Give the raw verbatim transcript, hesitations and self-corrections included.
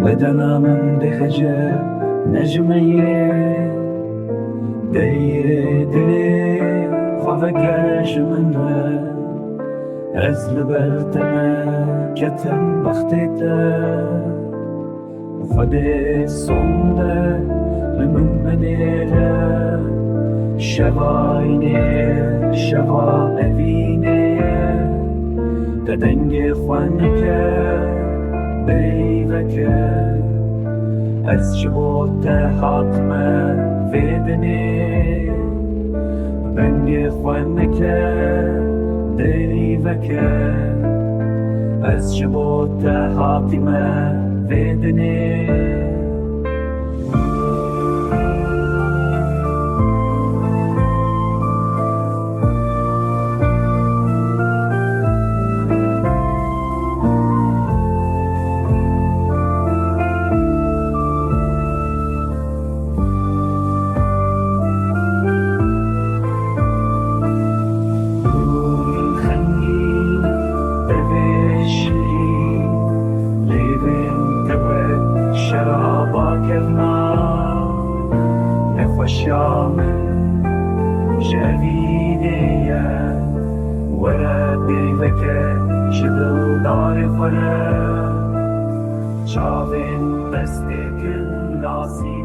Bedena min bêhece, ne ji me ye. Deyê dilê xwe veke ji min re. Ez li ber te me ketim bextê te. Xwedê sonde li min binêre. Şeva înê, şeva evînê. Te dengê xwe neke, peyve ke. Ez ji bo te hatime vê dinê. Dengê xwe neke, peyve ke. Ez ji bo te hatime vê dinê. Şeraba kevna, nexweşiya min ji evînê ye. Were peyveke ji dildarê xwe re, çavên pestê kin lasî.